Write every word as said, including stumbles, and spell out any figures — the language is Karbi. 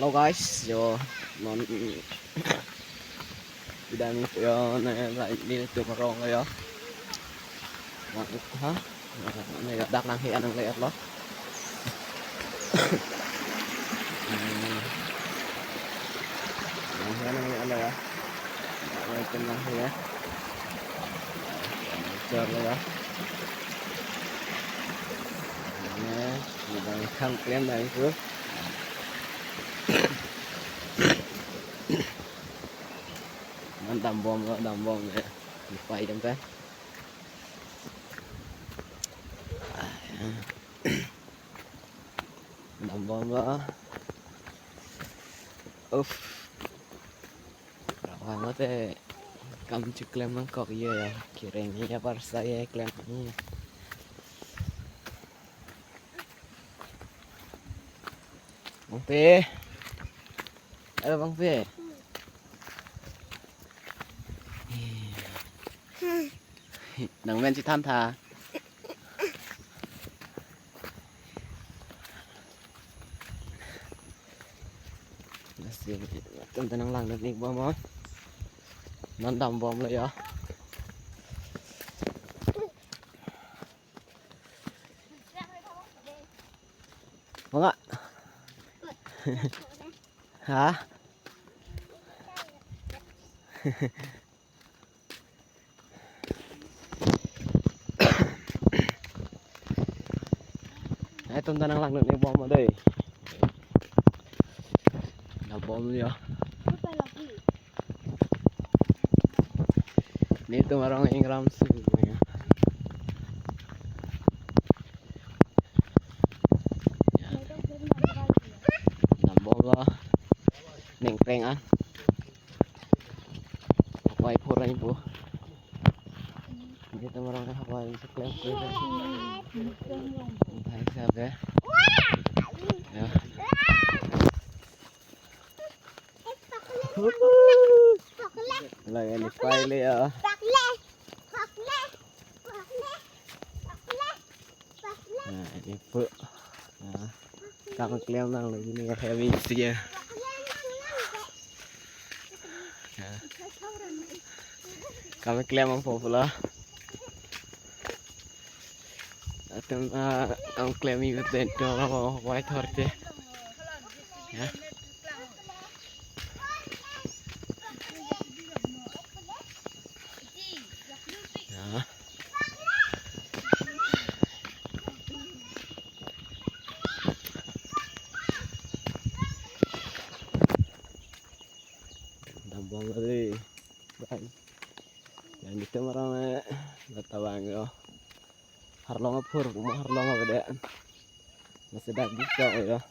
Hello guys, yo, non idang yo ne, la, nelitum arong yo. Nang, ha? Nang, ne dak nanghe nangle'etlo. Hmm. Nanghe nangle'etlo ya. Nanghe nanghe ya. Nanghe nanghe ya. Ne, nang kam klem nang itu. Non dambomlo, dambomlo. Pai jam pen. Dambomlo. Uff. Ravang mate kam chiklem nangkok ye ya. Kereng ye, parsa ye klem ye. Bangpi. Ayo Bangpi. Nang men si than tha. Nasi, tum tenang lang dek bom mo. Non dambomlo ya. Manga. Ha? Ai, tum tenang lang dek bom mo dei. Dambomlo ya. Nelitum arong ingram si ya. Dambomlo. Ningkreng an. Hakwai phurai po. Nelitum arong hakwai si klem klem. Hai sabe. Ya. Lagi ni pai le ya. Nah, ini po. Nah, kam klem nanglo ini ya, heavy sih ya. Nah. Kam klem nangpo pulo. Atum, ah, kam klem ikut dentro, oh, white horse. Ya. Ya. Dambomlo dei. Bang. Yang itu marang, eh, la tabang yo. Harlong aphur, kuma harlong apa deh. Masih dak bisa yo.